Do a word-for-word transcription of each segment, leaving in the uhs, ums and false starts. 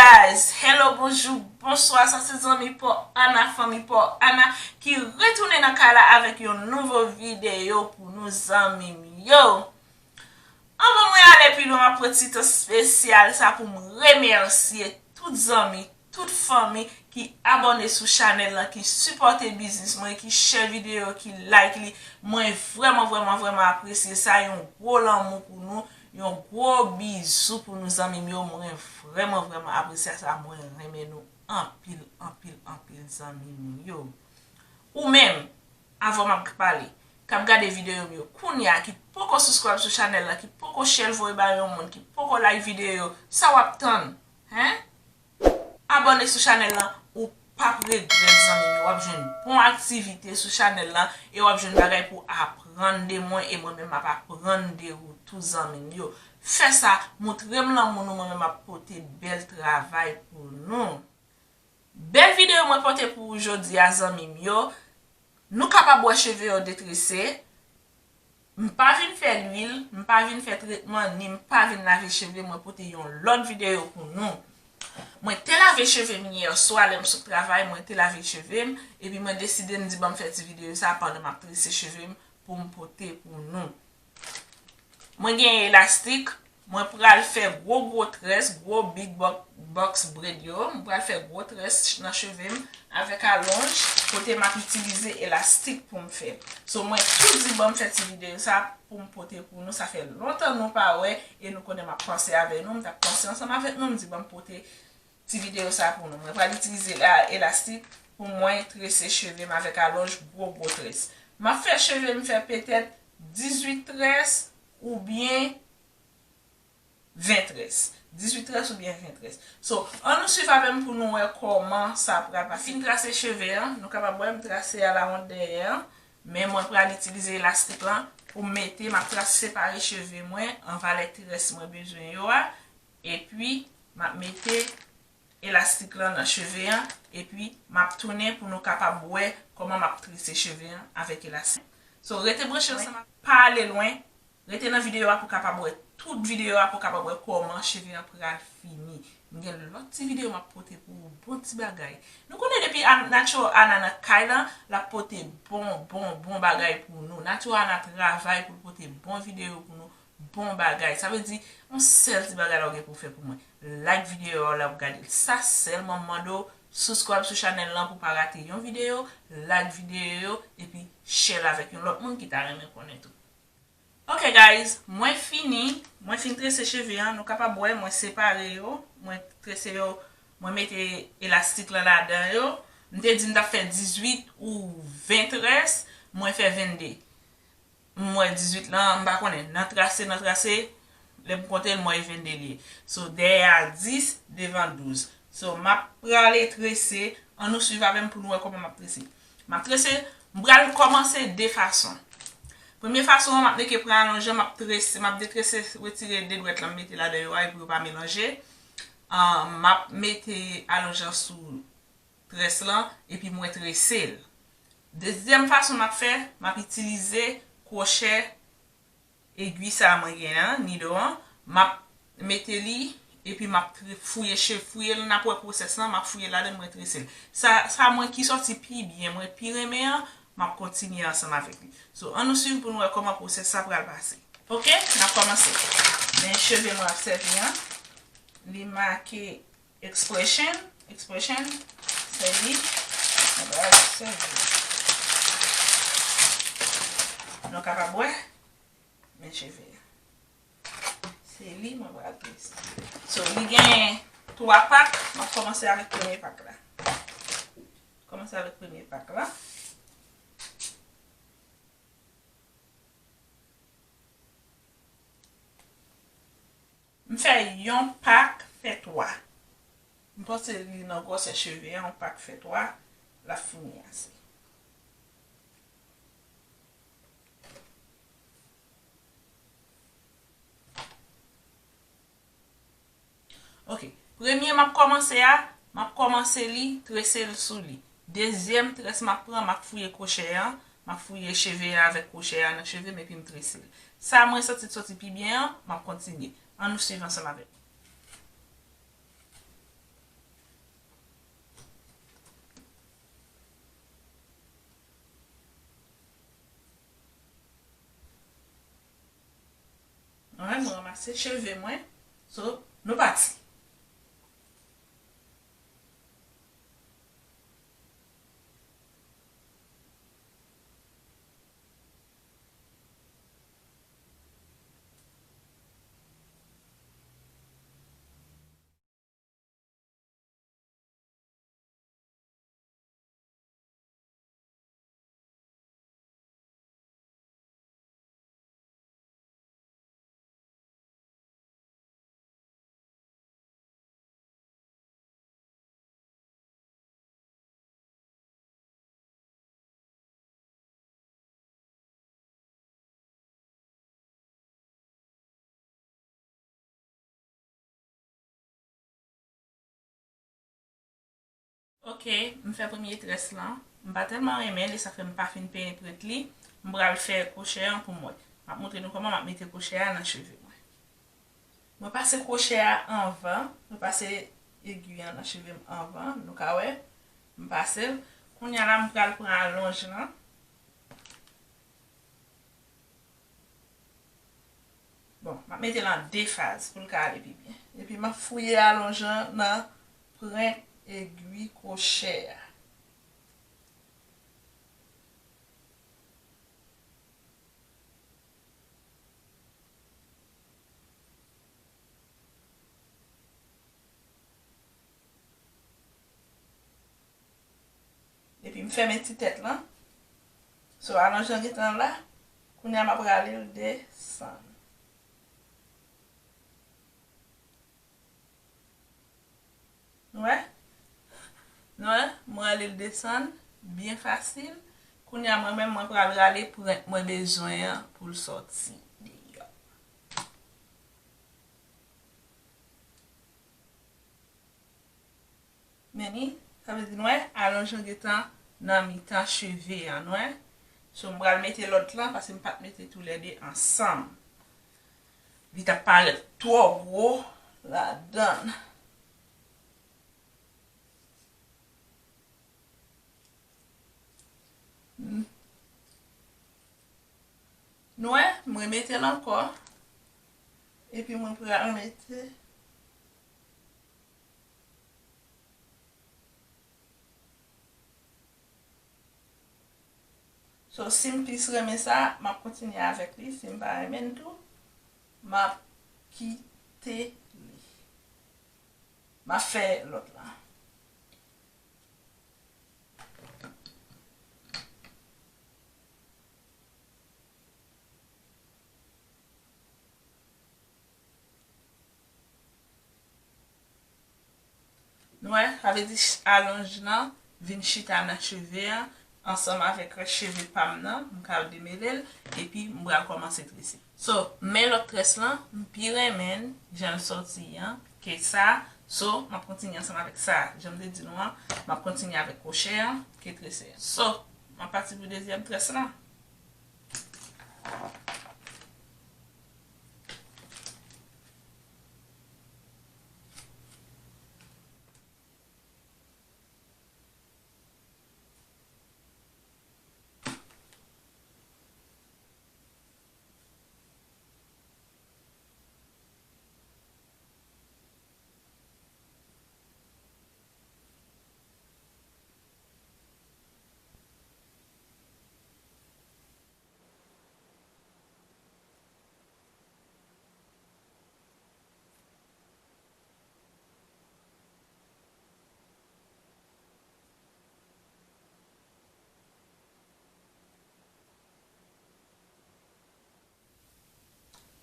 Guys, hello, bonjou, bonswa, sa se zanmi pa w Ana, fanmi pa w Ana, ki retounen nan kay la avèk yon nouvo videyo pou nou, zanmi m yo. Anvan mwen ale pi lwen, m ap pran ti tan espesyal sa pou m remèsye tout zanmi, tout fanmi ki abòne sou chanèl lan, ki sipòte biznis mwen, ki share videyo, ki like li. Mwen vrèman, vrèman, vrèman apresye sa. Yon gwo lanmou pou nou, yon gwo bizou pou nou, zanmi m yo. Mwen vrèman, vrèman apresye sa. Mwen renmen nou anpil, anpil, anpil, zanmi m yo. Ou menm, avan m ap pale, k ap gade videyo m yo kounye a, ki poko subscribe sou chanèl lan, ki poko share l voye bay yon moun, ki poko like videyo yo, sa w ap tann? Hen? Abòne sou chanèl lan, ou p ap regrèt, zanmi m yo. W ap jwenn bon aktivite sou chanèl lan e w ap jwenn bagay pou aprann de mwen e mwen menm m ap aprann de ou tou, zanmi m yo. Fè sa, montre m lanmou nou, mwen menm m ap pote bèl travay pou nou. Bèl videyo mwen pote pou ou jodi a, zanmi m yo. Nou kapab wè cheve yo detrese. M pa vin fè lwil, m pa vin fè tretman, ni m pa vin lave cheve. Mwen pote yon lòt videyo pou nou. Mwen te lave cheve m yè swa lè m sot travay, mwen te lave cheve m, epi mwen deside m di ban m fè ti videyo sa pandan m ap trese cheve m pou m pote pou nou. Mwen gen elastik, mwen pral fè gwo gwo très, gwo big bo-, box braid yo. Mwen pral fè gwo très nan cheve m avèk alonj, kote m ap itilize elastik pou m fè. So, mwen tou di ban m fè ti videyo sa pou m pote pou nou. Sa fè lontan nou pa wè e nou konnen m ap panse avè nou. M t ap panse ansanm avèk nou, m di ban m pote ti videyo sa pou nou. Mwen pral itilize la, elastik pou mwen trese cheve m avèk alonj gwo gwo très. M ap fè cheve m fè petèt dizuit très oubyen ven très. Dizuit très oubyen ven très. So, ann nou swiv avè m pou nou wè kòman sa pral pase. Fin trase cheve an, nou kapab wè m trase a lawont dèyè an, men mwen pral itilize elastik lan pou m mete, m ap trase separe cheve mwen an valè très mwen bezwen yo a, epi m ap mete elastik lan nan cheve an, epi m ap tounen pou nou kapab wè kòman m ap trese cheve an avèk elastik. So, rete branche ansanm ak, pa ale lwen, rete nan videyo a pou w kapab wè tout videyo a, pou w kapab wè kòman cheve an pral fini. M gen lòt ti videyo m ap pote pou ou, bon ti bagay. Nou konnen depi An-, Natural Ana nan kay lan, l ap pote bon, bon, bon bagay pou nou. Natural Ana travay pou l pote bon videyo pou nou, bon bagay. Sa vle di, yon sèl ti bagay la w gen pou w fè pou mwen. Like videyo a lè w ap gade l. Sa sèlman m mande w, subscribe sou chanèl lan pou w pa rate yon videyo, like videyo yo, epi share l avèk yon lòt moun ki ta renmen konnen tou. Ok guys, mwen fini, mwen fin trese cheve an, nou kapab wè mwen separe yo, mwen trese yo, mwen mete elastik lan ladan yo. M te di m t ap fè dizuit ou ven très, mwen fè vennde. M wè dizuit lan, m pa konnen. Nan trase, nan trase, lè m konte l, m wè e vennde li ye. So, dèyè a dis, devan douz. So, m ap prale trese. Ann nou swiv avè m pou nou wè kòman m ap trese. M ap trese, m pral kòmanse de fason. Premye fason an, m ap meke pran alonj lan, m ap trese, m ap detrese, retire de dwèt lan, m mete ladan yo a, pou yo pa melanje. Ah, m ap mete alonj lan sou très lan, epi mwen trese l. Dezyèm fason m ap fè, m ap itilize kwochè egwi sa a mwen gen an, nido an, m ap mete li, epi m ap tre-, fouye che-, fouye l, n ap wè pwosès lan, m ap fouye ladan l, mwen trese l. Sa, sa mwen ki sòti pi byen, mwen pi renmen an, m ap kontinye ansanm avèk li. So, ann nou swiv pou nou wè kòman pwosès sa pral pase. Ok, n ap kòmanse. Men cheve mwen ap sèvi an, li make Expression, Expression, se li. Mwen pral sèvi. Nou kapab wè, men cheve a. Se li mwen pral trese. So, li gen twa pak. M ap kòmanse avèk premye pak la. Kòmanse avèk premye pak la. M fè yon pak fè twa. M panse li nan gwosè cheve a, yon pak fè twa, l ap fini ase. Ok. Premye m ap kòmanse a, m ap kòmanse li, trese l sou li. Dezyèm très m ap pran, m ap fouye kwochè an, m ap fouye cheve a avèk kwochè a nan cheve m epi m trese l. Sa mwen santi t sòti pi byen an, m ap kontinye. Ann nou swiv ansanm avè m. Mwen ranmase cheve mwen. So, nou pati. Ok, m fè premye très lan. M pa tèlman renmen l, e sa fè m pa fin penyen prent li. M pral fè kwochè an pou m wè. M ap montre nou kòman m ap mete kwochè a nan cheve mwen. Mwen pase kwochè a anvan, mwen pase egui an nan cheve m anvan, nou ka wè. M pase l. Kounye a la, m pral pran alonj lan. Bon, m ap mete l an de faz pou l ka ale pi byen. Epi m ap fouye alonj lan nan pwent egui kwochè a. Epi m fèmen ti tèt lan. So, alonj lan gentan la. Kounye a m ap rale l desann. Nou wè? Nou wè? Mwen rale l desann byen fasil. Kounye a mwen menm mwen pral rale pwent mwen bezwen an pou l sòti deyò. Men ni, sa vle di nou wè, alonj lan gentan nan mitan cheve an, nou wè. So, m pral mete lòt lan, paske m pa t mete toulède ansanm. Li t ap parèt twò gwo ladan l. Hmm. Nou wè, m remete l ankò. Epi mwen pral mete. So, si m plis renmen sa, m ap kontinye avèk li. Si m pa renmen l tou, m ap kite li. M ap fè lòt la. Nou wè, sa vle di ch-, alonj lan vin chita nan cheve an, ansanm avèk rès cheve pa m nan, m ka demele l, epi m pral kòmanse trese. So, men lòt très lan, m pi renmen l, jan l sòti an, ke sa. So, m ap kontinye ansanm avèk sa. Jan m te di nou an, m ap kontinye avèk kwochè an, ke trese an. So, m ap pati pou dezyèm très lan.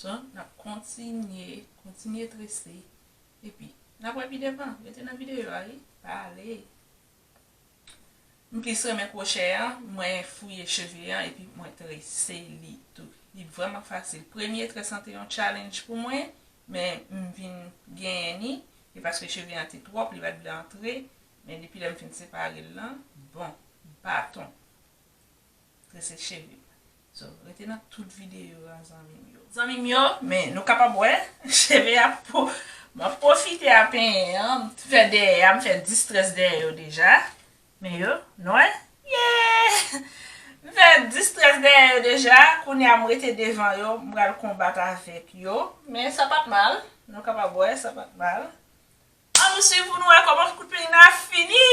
So, n ap kontinye, kontinye trese. Epi, n ap wè pi devan. Rete nan videyo a, wi. Pa ale. M plis renmen kwochè an, mwen fouye cheve an, epi mwen trese li tou. Li vrèman fasil. Premye très lan te yon challenge pou mwen, men m vin genyen ni, e paske cheve an te twòp, li pa t vle antre, men depi lè m fin separe l lan, bon, baton. Trese cheve m. So, rete nan tout videyo a, zanmi m yo. Zanmi m yo, men nou kapab wè, cheve a po-, m ap pwofite a penyen an, m fè dèyè a, m fè dis très dèyè yo deja. Men yo, nou wè? Yeah! M fè dis, trèz dèyè yo deja, kounye a m rete devan yo, m pral konbat avèk yo. Men sa pa t mal, nou kapab wè, sa pa t mal. Ann nou swiv pou nou wè kòman kout peny nan ap fini.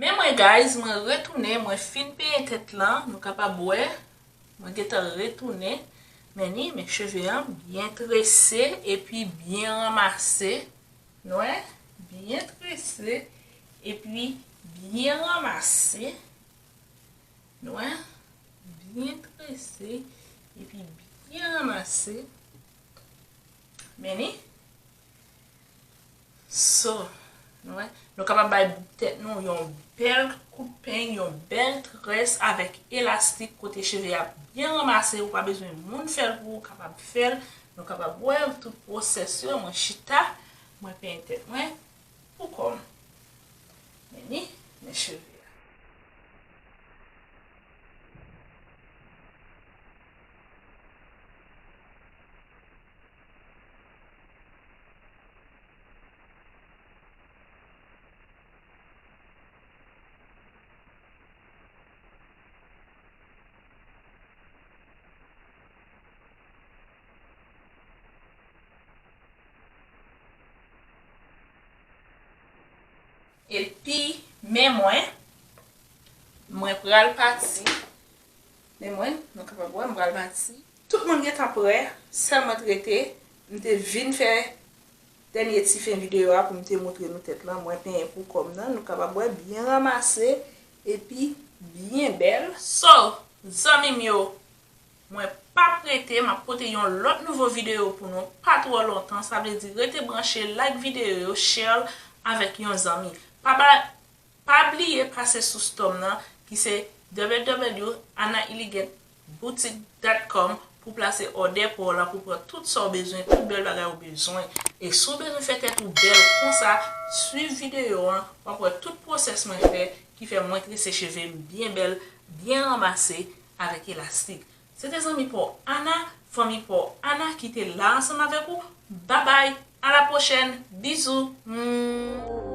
Men mwen, guys, mwen retounen, mwen fin penyen tèt lan, nou kapab wè, mwen gentan retounen. Men ni, men cheve an byen trese epi byen ranmase. Nou wè, byen trese epi byen ranmase. Nou wè, byen trese epi byen ranmase. Men ni. So, nou wè, nou kapab bay bout tèt nou yon bèl kout peny, yon bèl très avèk elastik kote cheve a byen ranmase, ou pa bezwen moun fè l pou ou, ou kapab fè l. Nou kapab wè tout pwosès yo, mwen chita, mwen penyen tèt mwen pou kò m. Men ni, men cheve a. Epi, men mwen, mwen pral pati. Men mwen, nou kapab wè, m pral pati. Tout moun gentan prè, sèl mwen t rete. M te vin fè dènye ti fen videyo a pou m te montre nou tèt lan. Mwen penyen pou kò m nan. Nou kapab wè, byen ranmase epi byen bèl. So, zanmi m yo, mwen p ap rete, m ap pote yon lòt nouvo videyo pou nou, pa twò lontan. Sa vle di, rete branche, like videyo yo, share l avèk yon zanmi. Pa ba, pa bliye pase sou store m nan, ki se w w w dot ana elegant boutique dot com, pou plase òdè pa w la, pou pran tout sa w bezwen, tout bèl bagay w bezwen. E si w bezwen fè tèt ou bèl konsa, swiv videyo an, w ap wè tout pwosès mwen fè, ki fè mwen trese cheve m byen bèl, byen ranmase, avèk elastik. Se te zanmi pa w Ana, fanmi pa w Ana ki te la ansanm avèk ou. Babay, a la pwochèn, bizou. Mwah.